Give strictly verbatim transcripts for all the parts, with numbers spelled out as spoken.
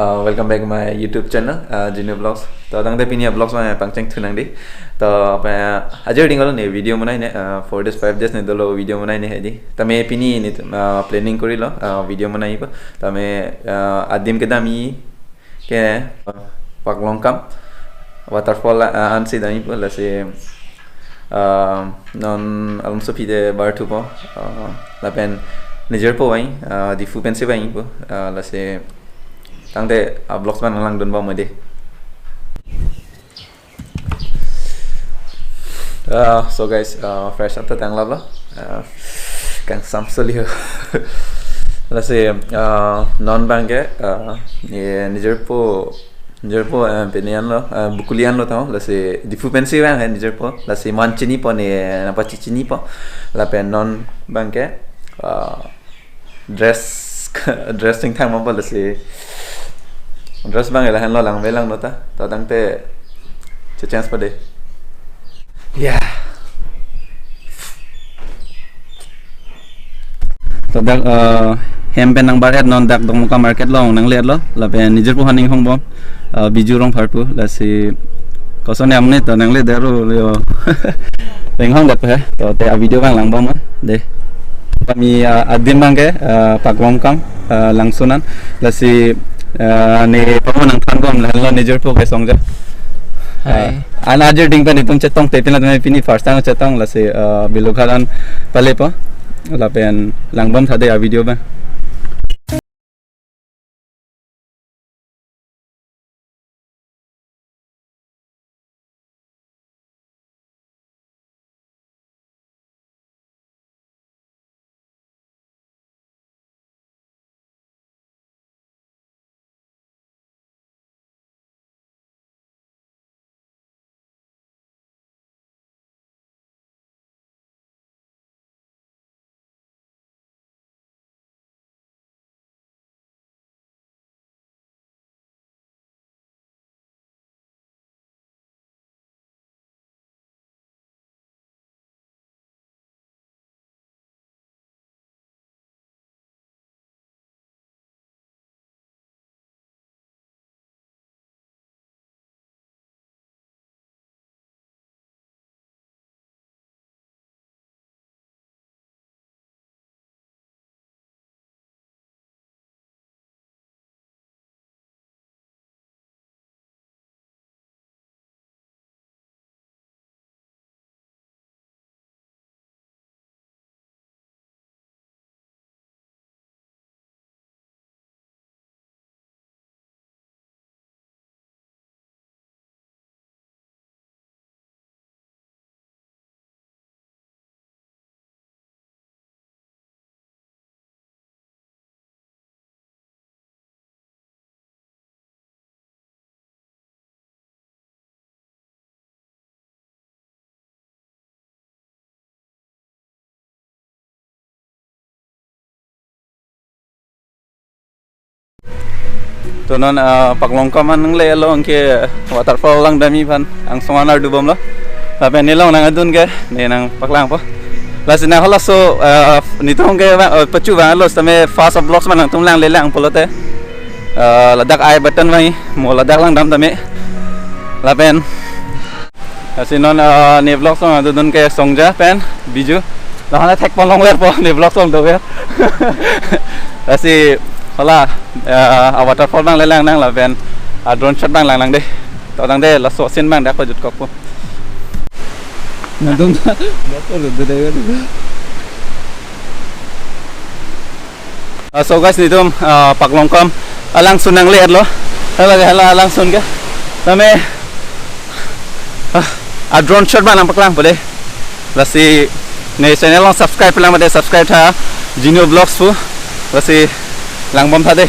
Uh, welcome back my YouTube channel, uh, Junior Vlogs. To tangte pini a-vlogs ma pangcheng thunang di. To apa ajo ding lo ne video monai ne, uh, four days, five days ne dolo video monai ne hedi. Tame pini ne, uh, planning korilo, uh, video monai po. Tame, uh, adim kedam i ke, uh, Paklongkam waterfall, uh, ansi dam i po, lasi, uh, non alomso pide bar thupo, uh, lapen nijirpo vang, uh, Diphu pensi vangpo, uh, lasi tangte a-vlogs ma nanglang dunbom mode. Uh, so guys, uh, fresh up ta tang lap lo. Uh, kangsam soli ho. Lasi, uh, non bang ke, uh, ye nijirpo, nijirpo, uh, pini anlo, uh, Bokoli anlo tau. Lasi Diphu pensi vang he nijirpo. Lasi man chinipo ne, napa chi chinipo. Lapen non bang ke, uh, dress, dress thingthang ma bol si. Dress bang ela henlo lang velang nota. To tangte che chance pa de. Ya. To dak, eh, hem pen nang bar-et non dak Dongmukak market along nangledetlo. Lapen nijirpo haning hongbom. Eh, Biju Rongphar pu. Lasi koson yam ne to nangledet ro yo. Tenghong dat he. To te a-video bang langbom ma. De. Kami, ah, adim bang ke, ah, Paklongkam, ah, Langsun an. Lasi, ah, ne pamo nangthanbom lahenlo nijirpo ke Songja. Hai. Ah, an ajo ding pen itum chetong te pini latum pini first time chetong lasi, ah, Belughat an palepo. Lapen langbom tha de a-video bang. To non, ah, Paklongkam an nanglelo, anke waterfall langdam i aphan angsong an ardubomlo. Lapen ne along nangdun ke ne nangpaklangpo. Lasi na halaso, ah, netum ke bang, ah, pachu bang lo tame first vlogs ma nangtum langle lang pulote. Ah, ladak I button vang i, mo ladak langdam tame. Lapen lasi non, ah, ne vlogs along dodun ke Songja pen Biju. Lahana thekpon longverpo ne vlogs along dover. Lasi hala, ah, a-waterfall bang lelang nang lapen a-drone shot bang langnang de. To tangte laso scene bang dak pajutkokpo. Nangtum ta, nangtum ta, ah, so guys, netum, ah, Paklongkam alangsun nangledetlo. Hala, hala alangsun ke. Tame, ah, a-drone shot bang nangpaklangpo de. Lasi ne channel along subscribe lang mate subscribe tha, Junior Vlogs pu. Lasi langbom tha de.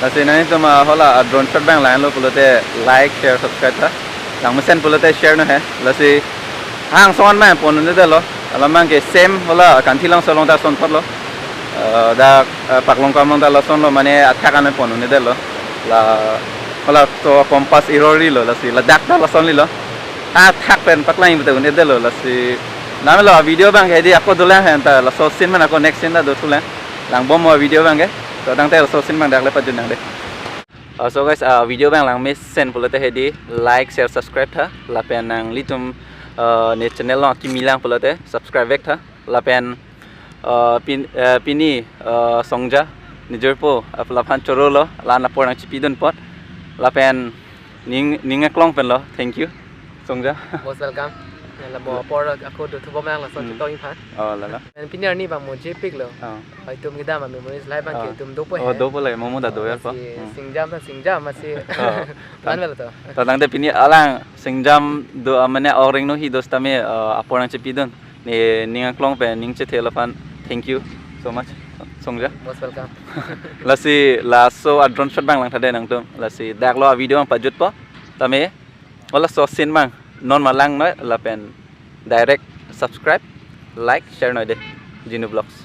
Lasi nanglitum, ah, hala, ah, drone shot abang langlo pulote like, share, subscribe tha. Langmesen pulote share non he. Lasi hang songan abang pon-un-edetlo. Alam abangke same hala Kangthilangso along ta ason thotlo. Eh, dak, eh, Paklongkam along ta lasonlo, mane athak an pon-un-edetlo. La hala so compass error-ri lo, lasi ladak ta lason lilo. Athak pen paklang pulote un-edetlo, lasi namelo video abangke hedi ako dolang he, anta laso scene man ako next scene ta dothulang. Langbomlo video abangke. To tangte laso scene abang dak le pajut nang dei. Uh, so guys, uh, video abang langmesen pulote hedi like, share, subscribe tha. Lapen nanglitum, uh, ne channel along akimi lang pulote subscribe vek tha. Lapen, uh, pin, uh, pini, uh, Songja, ne jirpo, uh, aphan chorolo, la-an apor nangchipidun apot. Lapen ning, ning aklong penlo, thank you, Songja. Most welcome. Ya, la mo apor ako dothu bom lang lason Hmm. chetong-ik aphan. Oh, lalo. Dan pini arni abang mo jepiklo. Oh. Hoi itum kedam a-memories lahai abangke Oh. itum dopo Oh, he. dopo le, mo mo ta do ya Lasi po. Hmm. Singjam ta singjam masi. Oh. Plan belo to. To tangte pini alang singjam do, ah, mane orang no hi dos tame, ah, apor nangchipidun. Ne ning aklong pen ning chethelo aphan. Thank you so much, Songja. Most welcome. Lasi laso a-drone shot abang lang tha dei nangtum. Lasi daklo a-video abang pajutpo. Tame, hala so scene abang non malang noi lapen direct subscribe, like, share noi dei. Jinu Vlogs.